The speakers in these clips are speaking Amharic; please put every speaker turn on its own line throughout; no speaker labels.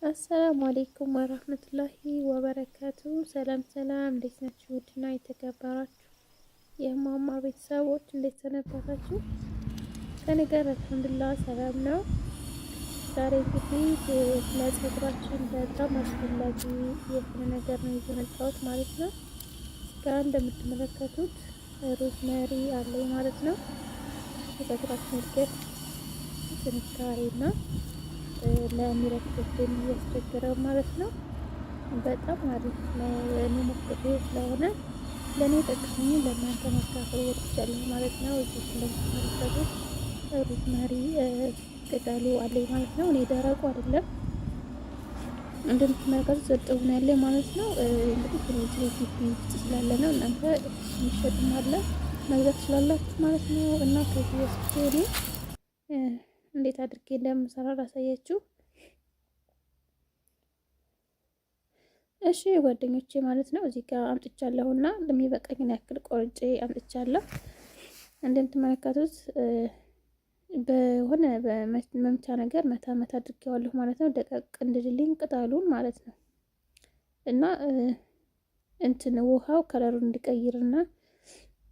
السلام عليكم ورحمة الله وبركاته። ሰላም ሰላም፣ እንዴት ናችሁ? ውድና የተከበራችሁ የማማ ቤተሰቦች እንዴት ሰነበታችሁ? ከእኔ ጋር الحمد لله ሰላም ነው። ዛሬ እንግዲህ ለፀጉራችን በጣም አስፈላጊ የሆነ ነገር ነው ይዤ መጣሁት ማለት ነው። እዚህ እንደምትመለከቱት rosemary አለኝ ማለት ነው። የፀጉራችን እድገት ጥንካሬና ለሚረግፍብን እያስቸገረው ማለት ነው። በጣም አሪፍ ነው። እኔ ሞክሬው ስለሆነ ለእኔ ጠቅሞኝ ለእናንተ ማካፈል ወድጃለሁ ማለት ነው። እዚህ እንደምትመለከቱት rosemary ቅጠሉ አለኝ ማለት ነው። እኔ ደረቁ አይደለም እንደምትመለከቱት እርጥብ ነው ያለ ማለት ነው። እንግዲህ እዚህ ግቢ ውስጥ ስላለ ነው። እናንተ የሚሸጥም አለ መግዛት ትችላላችሁ ማለት ነው። እና ከዚህ ወስጄ እኔ እንዴት አድርጌ እንደምሰራ ላሳያችሁ። እሺ ጓደኞቼ ማለት ነው እዚህ ጋር አምጥቻለሁ እና ለሚበቃኝን ያክል ቆርጬ አምጥቻለሁ። እንደምትመለከቱት በሆነ በመምቻ ነገር መታ መታ አድርጌዋለሁ ማለት ነው። ደቀቅ እንድልልኝ ቅጠሉን ማለት ነው እና እንትን ውሃው ከለሩን እንዲቀይርና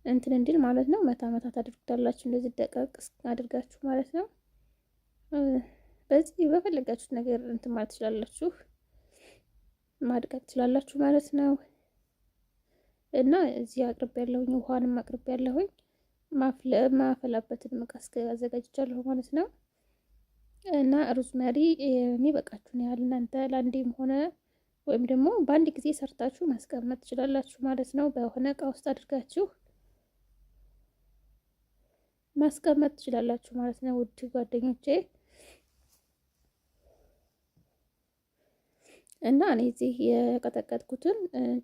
እንትን እንዲል ማለት ነው። መታ መታ ታድርጉታላችሁ እንደዚህ ደቀቅ አድርጋችሁ ማለት ነው። በዚህ በፈለጋችሁት ነገር እንትን ማለት ትችላላችሁ፣ ማድቀቅ ትችላላችሁ ማለት ነው። እና እዚህ አቅርብ ያለሁኝ ውሃንም አቅርብ ያለሁኝ ማፈላበትን እቃ አዘጋጅቻለሁ ማለት ነው። እና ሩዝመሪ የሚበቃችሁን ያህል እናንተ ለአንዴም ሆነ ወይም ደግሞ በአንድ ጊዜ ሰርታችሁ ማስቀመጥ ትችላላችሁ ማለት ነው። በሆነ እቃ ውስጥ አድርጋችሁ ማስቀመጥ ትችላላችሁ ማለት ነው። ውድ ጓደኞቼ እና እኔ እዚህ የቀጠቀጥኩትን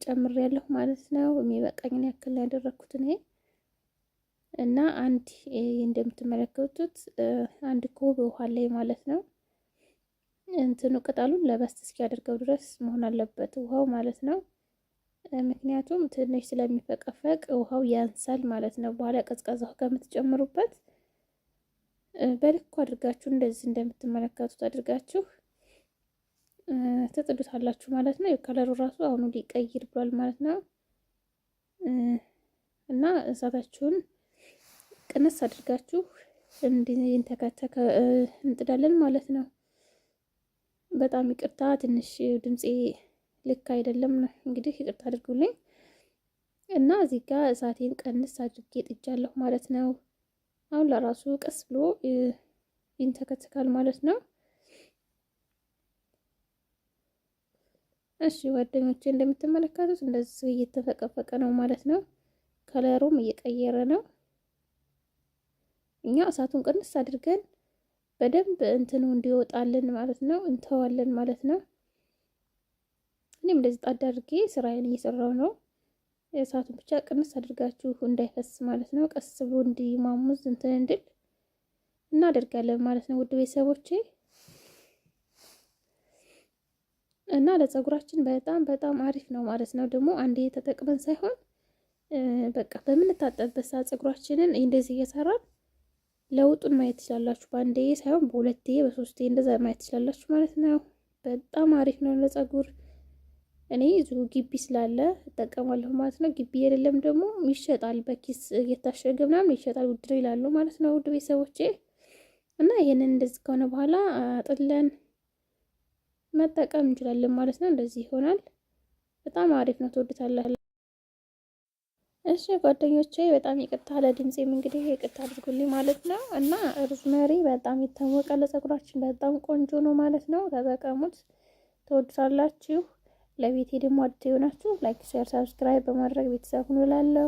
ጨምሬያለሁ ማለት ነው። የሚበቃኝን ያክል ያደረግኩትን ይሄ እና አንድ እንደምትመለከቱት አንድ ኩብ ውሃ ላይ ማለት ነው። እንትኑ ቅጠሉን ለበስ እስኪያደርገው ድረስ መሆን አለበት ውሃው ማለት ነው። ምክንያቱም ትንሽ ስለሚፈቀፈቅ ውሃው ያንሳል ማለት ነው። በኋላ ቀዝቃዛ ውሃ ከምትጨምሩበት በልኩ አድርጋችሁ እንደዚህ እንደምትመለከቱት አድርጋችሁ ትጥዱታላችሁ ማለት ነው። የከለሩ ራሱ አሁኑ ሊቀይር ብሏል ማለት ነው። እና እሳታችሁን ቅንስ አድርጋችሁ እንዲንተከተከ እንጥዳለን ማለት ነው። በጣም ይቅርታ ትንሽ ድምፄ ልክ አይደለም። እንግዲህ ይቅርታ አድርጉልኝ። እና እዚህ ጋር እሳቴን ቀንስ አድርጌ ጥጃለሁ ማለት ነው። አሁን ለራሱ ቀስ ብሎ ይንተከተካል ማለት ነው። እሺ ጓደኞቼ እንደምትመለከቱት እንደዚህ እየተፈቀፈቀ ነው ማለት ነው። ከለሩም እየቀየረ ነው። እኛ እሳቱን ቅንስ አድርገን በደንብ እንትኑ እንዲወጣልን ማለት ነው እንተዋለን ማለት ነው። እኔም እንደዚህ ጣድ አድርጌ ስራዬን እየሰራው ነው። እሳቱን ብቻ ቅንስ አድርጋችሁ እንዳይፈስ ማለት ነው። ቀስ ብሎ እንዲማሙዝ እንትን እንድል እናደርጋለን ማለት ነው ውድ ቤተሰቦቼ። እና ለፀጉራችን በጣም በጣም አሪፍ ነው ማለት ነው። ደግሞ አንዴ ተጠቅመን ሳይሆን በቃ በምንታጠብበት ሰዓት ፀጉራችንን እንደዚህ እየሰራን ለውጡን ማየት ትችላላችሁ። በአንዴ ሳይሆን በሁለቴ በሶስቴ እንደዛ ማየት ትችላላችሁ ማለት ነው። በጣም አሪፍ ነው ለፀጉር። እኔ እዚሁ ግቢ ስላለ እጠቀማለሁ ማለት ነው። ግቢ የሌለም ደግሞ ይሸጣል፣ በኪስ እየታሸገ ምናምን ይሸጣል። ውድ ነው ይላሉ ማለት ነው ውድ ቤተሰቦቼ። እና ይሄንን እንደዚህ ከሆነ በኋላ አጥለን መጠቀም እንችላለን ማለት ነው። እንደዚህ ይሆናል። በጣም አሪፍ ነው፣ ትወዱታላችሁ። እሺ ጓደኞቼ በጣም ይቅርታ ለድምፄም እንግዲህ ይቅርታ አድርጉልኝ ማለት ነው። እና ሮዝመሪ በጣም የታወቀ ለፀጉራችን በጣም ቆንጆ ነው ማለት ነው። ተጠቀሙት፣ ትወዱታላችሁ። ለቤቴ ደግሞ አዲስ የሆናችሁ like፣ share፣ subscribe በማድረግ ቤተሰብ ሁኑ እላለሁ።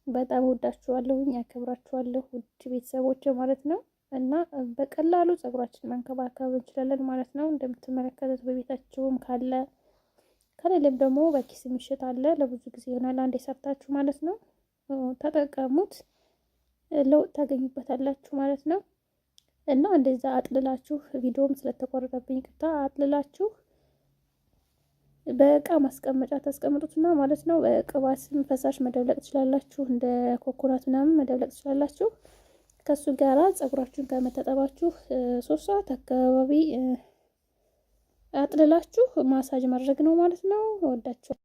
በጣም ወዳችኋለሁኝ፣ ያከብራችኋለሁ ውድ ቤተሰቦች ማለት ነው። እና በቀላሉ ፀጉራችን መንከባከብ እንችላለን ማለት ነው። እንደምትመለከቱት በቤታችሁም ካለ ከሌለም ደግሞ በኪስ የሚሸጥ አለ። ለብዙ ጊዜ ይሆናል አንዴ ሰርታችሁ ማለት ነው። ተጠቀሙት፣ ለውጥ ታገኙበታላችሁ ማለት ነው። እና እንደዛ አጥልላችሁ ቪዲዮም ስለተቆረጠብኝ ቅታ አጥልላችሁ በእቃ ማስቀመጫ ታስቀምጡትና ማለት ነው። በቅባትም ፈሳሽ መደብለቅ ትችላላችሁ። እንደ ኮኮናት ምናምን መደብለቅ ትችላላችሁ። ከሱ ጋራ ፀጉራችሁን ከመታጠባችሁ 3 ሰዓት አካባቢ አጥልላችሁ ማሳጅ ማድረግ ነው ማለት ነው። እወዳችኋለሁ።